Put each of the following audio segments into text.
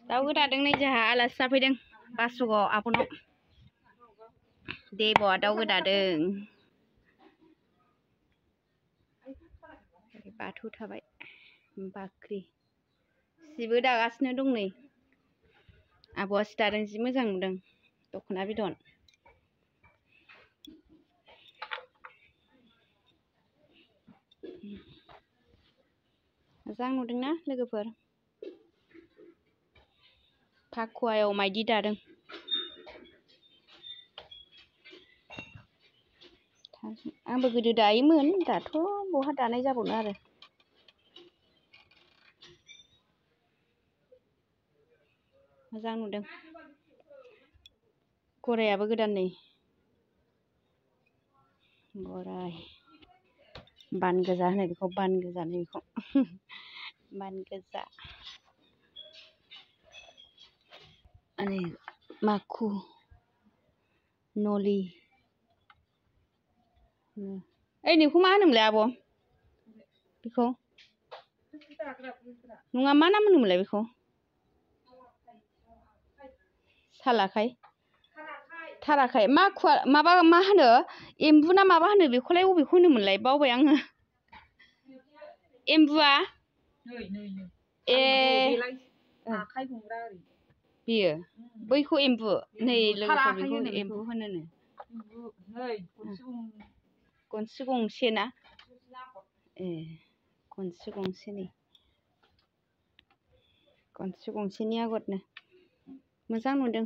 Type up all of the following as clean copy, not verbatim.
दाउ गोदादों नै जोंहा आलासि जाफैदों बासुगाव आब'नाव देब'आ दाउ गोदादों बाथौ थाबाय बाख्रि सिबो दागासिनो दं नै आब'आ सि दादों जि मोजां नुदों दख'ना बिदन मोजां नुदोंना लोगोफोर फाखुवायाव माइदि दादों आंबो गोदो दायोमोन दाथ' बहा दानाय जाबावनो आरो मोजां नुदों गरायाबो गोदान नै गराय बान गोजा होनो बेखौ बान गोजा नै बेखौ बान गोजा नै माखु नलि ओइ नोंखौ मा होनोमोनलाय आब' बेखौ नङा मा नाम होनोमोनलाय बेखौ सालाखाय थाराखाय माखुवा माबा मा होनो एम्बु ना माबा होनो बेखौलाय बबेखौ होनोमोनलाय बावबाय आङो एम्बुआ ए बेयो बैखौ एम्बु नै लोगोफोर बेखौ एम्बु होनोनो गनसि गंसे ना ए गनसि गंसे नै गनसि गंसेनि आगरनो मोजां नुदों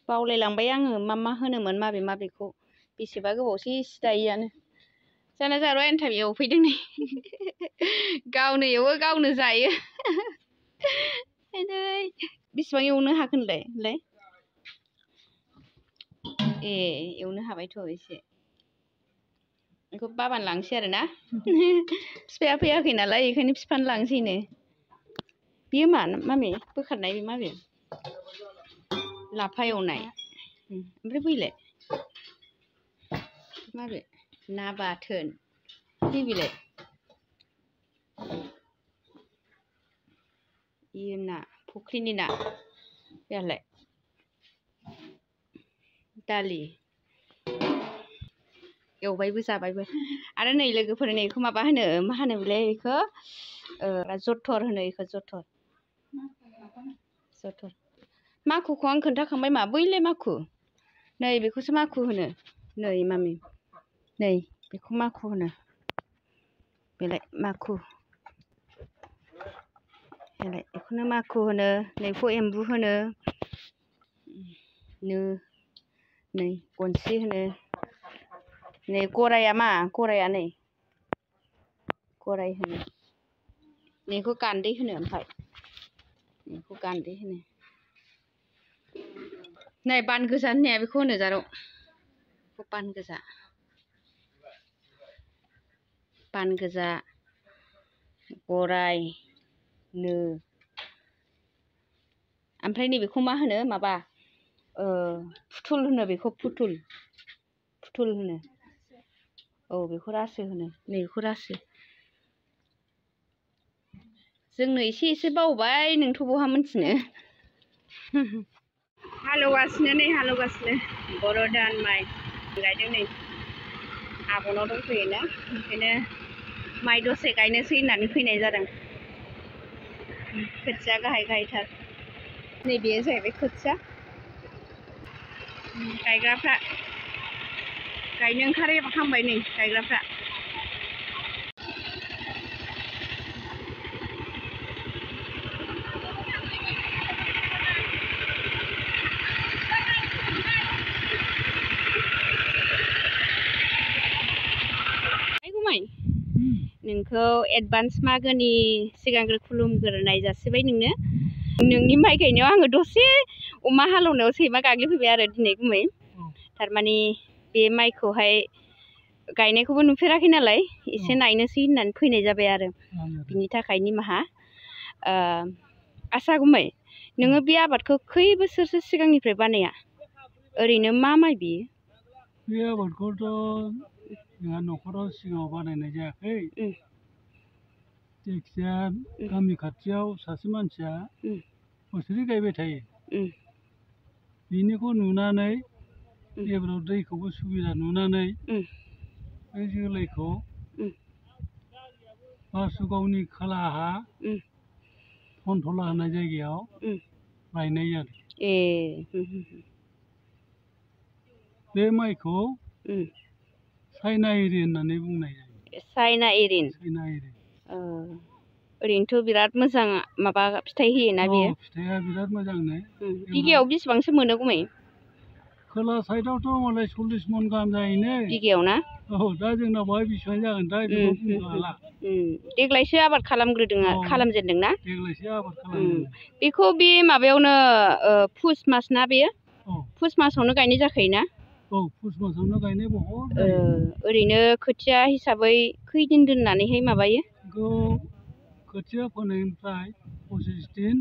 बावलायलांबाय आङो मा होनोमोन माबे माबेखौ बेसेबा गोबावसै सि दायैयानो जाना जारौ एन्थाब एवफैदों नै गावनो एवो गावनो जायो बेसेबां एवनो हाखोनलाय ए एवनो हाबायथ' एसे बेखौ बाबानो लांसै आरो ना बिफाया फैयाखै नालाय बेखायनो बिफानो लांसैनो बेयो मा मामि बोखारनाय बे माबे लाफा एवनाय ओमफ्राय बैलाय माबे ना बाथोन बेलाय बेयो ना फुख्रिनि ना बेलाय दालि एवबायबो जाबायबो आरो नै लोगोफोर नैखौ माबा होनो मा होनोमोनलाय बेखौ जथर होनो बेखौ जथर माखुखौ आं खोन्थाखांबाय मा बैलाय माखु नै बेखौसो माखु होनो नै मामि नै बेखौ माखु होनो बेलाय माखु बेलाय बेखौनो माखु होनो नैखौ एम्बु होनो नो नै गनसि होनो नै गराया मा गराया नै गराय होनो नैखौ गान्दै होनो ओमफ्राय नैखौ गान्दै होनो नै बान गोजा होननाया बेखौ होनो जारौ बान गोजा गराय नो ओमफ्राय नैबेखौ मा होनो माबा फुथुल होनो बेखौ फुथुल होनो औ बेखौ रासो होनो नैबेखौ रासो जोंनो एसे बावबाय नोंथ' बहा मिथिनो हालेवगासिनो नै बर' दान माइ गायदों नै आब'नाव दंफैयोना ओंखायनो माइ दसे गायनोसै होननानै फैनाय जादों खोथिया गाहायथार नैबेयो जाहैबाय खोथिया गायग्राफ्रा गायनो ओंखारहांबाय नै गायग्राफ्रा नोंखौ एडभान्स मागोनि सिगांग्रो खुलुमग्रोनाय जासिबाय नोंनि माइ गायनायाव आङो दसे अमा हालेवनायाव सैमा गाग्लिफैबाय आरो दिनै गुमै थारमाने बे माइखौहाय गायनायखौबो नुफेराखै नालाय एसे नायनोसै होननानै फैनाय जाबाय आरो बिनि थाखाय निमाहा आसा गुमै नोङो बे आबादखौ खै बोसोरसो सिगांनिफ्राय बानाया ओरैनो मा माइ बियो बे आबादखौथ' जोंहा न'खराव सिगाङाव बानायनाय जायाखै जायखिजाया गामि खाथियाव सासे मानसिया बोसोरै गायबाय थायो बिनिखौ नुनानै एबाराव दैखौबो सुबिदा नुनानै बे जोलैखौ बासुगावनि खोलाहा फनथला होननाय जायगायाव गायनाय जादों बे माइखौ चाइना एरि होननानै बुंनाय जायो चाइना एरिन ओरैनोथ' बिराद मोजां माबा फिथाइ होयोना बेयो फिथाइया बिराद मोजांनो बिगायाव बेसेबांसो मोनो गुमै खोला साइडआवथ' मालाय 40 मन गाहाम जायोनो बिगायाव ना दा जोंनाव बाहाय बेसेबां जागोन दा बेखौ बुंनो हाला देग्लायसो आबाद खालामजेनदों ना देग्लायसो आबाद खालामजेनदों बेखौ बे माबायावनो पुस मास ना बेयो पुस मासावनो गायनाय जाखायोना पुस मासावनो गायनाय बहुद ओरैनो खोथिया हिसाबै खैदिन दोननानैहाय माबायो बेखौ खोथिया फोनायनिफ्राय 25 दिन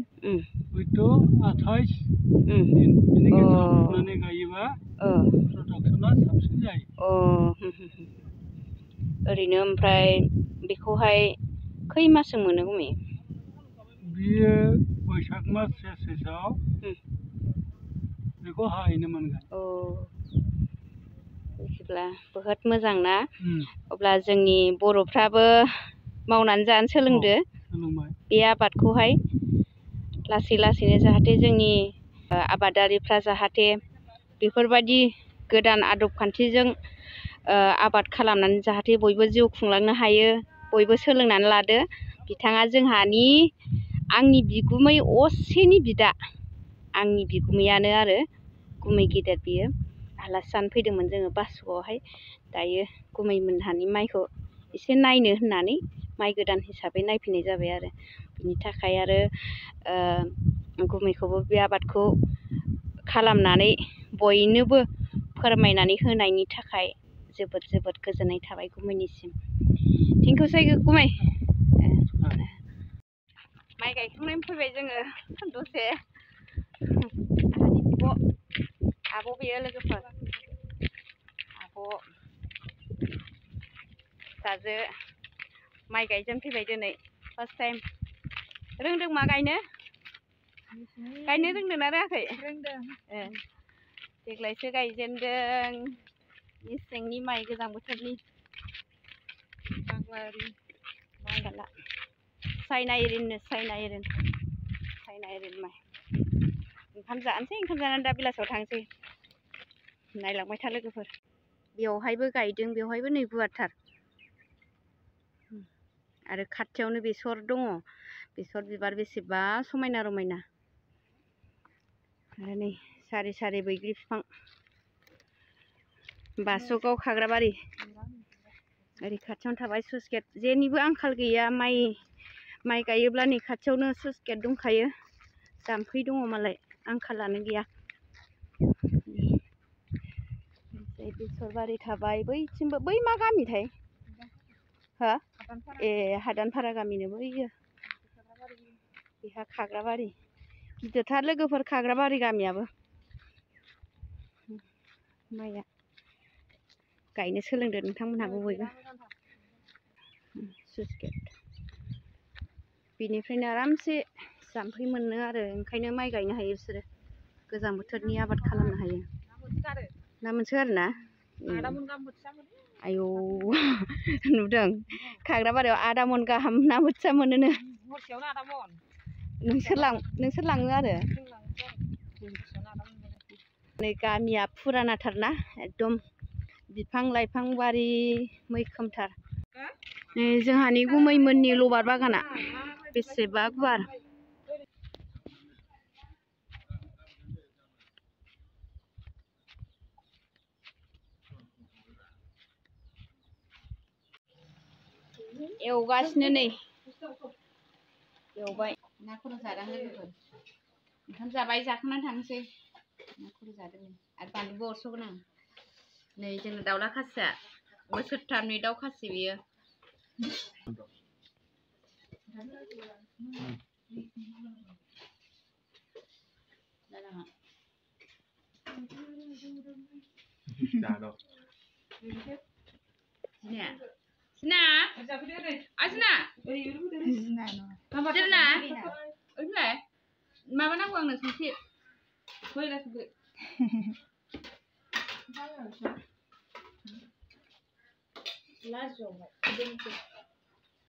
हयथ' 28 दिन बिनि गेजेराव फुनानै गायोबा प्रडाक्सना साबसिन जायो ओरैनो ओमफ्राय बेखौहाय खै मासजों मोनो गुमै बियो बैसाग मास शेषआव बेखौ हाहैनो मोनगोन बिदिब्ला बहुद मोजां ना अब्ला जोंनि बर'फ्राबो मावनानै जानो सोलोंदो बे आबादखौहाय लासै लासैनो जाहाथे जोंनि आबादारिफ्रा जाहाथे बेफोरबायदि गोदान आदब खान्थिजों आबाद खालामनानै जाहाथे बयबो जिउ खुंलांनो हायो बयबो सोलोंनानै लादो बिथाङा जोंहानि आंनि बिगुमै असेनि बिदा आंनि बिगुमैयानो आरो गुमै गेदेर बियो आलासि जानो फैदोंमोन जोङो बासुगावआवहाय दायो गुमैमोनहानि माइखौ एसे नायनो होननानै माइ गोदान हिसाबै नायफैनाय जाबाय आरो बिनि थाखाय आरो गुमैखौबो बे आबादखौ खालामनानै बयनोबो फोरमायनानै होनायनि थाखाय जोबोद जोबोद गोजोननाय थाबाय गुमैनिसिम थेंकिउसै गुमै माइ गायखांनानै फैबाय जोङो दसे आब' बेयो लोगोफोर आब' फिसाजो माइ गायजेन फैबाय दिनै फार्स्ट टाइम रोंदों मा गायनो रोंदोंना रोङाखै रोंदों देग्लायसो गायजेनदों मेसेंनि माइ गोजां बोथोरनि चाइना एरिन माइ ओंखाम जानोसै ओंखाम जानानै दा बेलासियाव थांसै नायलांबाय था लोगोफोर बेवहायबो गायदों बेवहायबो नै गुवारथार आरो खाथियावनो बेसर दङ बेसर बिबार बेसेबा समायना रमायना आरो नै सारि सारि बैग्रि बिफां बासुगाव खाग्राबारि ओरै खाथियावनो थाबाय स्लुइस गेट जेनिबो आंखाल गैया माइ गायोब्ला नै खाथियावनो स्लुइस गेट दंखायो जाम्फै दङ मालाय आंखालानो गैया बेसरबारि थाबाय बैथिंबो बै मा गामिथाय हो ए हादानफारा गामिनो बैयो बेहा खाग्राबारि गिदिरथार लोगोफोर खाग्राबारि गामियाबो माइया गायनो सोलोंदो नोंथांमोनहाबो बयबो स्लुइस गेट बेनिफ्रायनो आरामसे जाम्फै मोनो आरो ओंखायनो माइ गायनो हायो बिसोरो गोजां बोथोरनि आबाद खालामनो हायो ना मोनसोगारो ना आयौ नुदों खाग्राबारियाव आदा मन गाहाम ना बोथिया मोनोनो नोंसोर लाङो आरो नै गामिया फुरानाथारना एकदम बिफां लाइफां बारि मैखोमथार नै जोंहानि गुमैमोननि लबार बागाना बेसेबा गुवार एवगासिनो नै एवबाय ना खर' जादां लोगोफोर ओंखाम जाबाय जाखांनानै थांसै ना खर' जादों आरो बानलुबो अरसगोन आं नै जोंना दाउला खासिया बोसोरथामनि दाउ खासि बेयो Sina. Sina. Asina. Sina. Oke. Mama naku angno sisi. Koi lah suge. Lajo.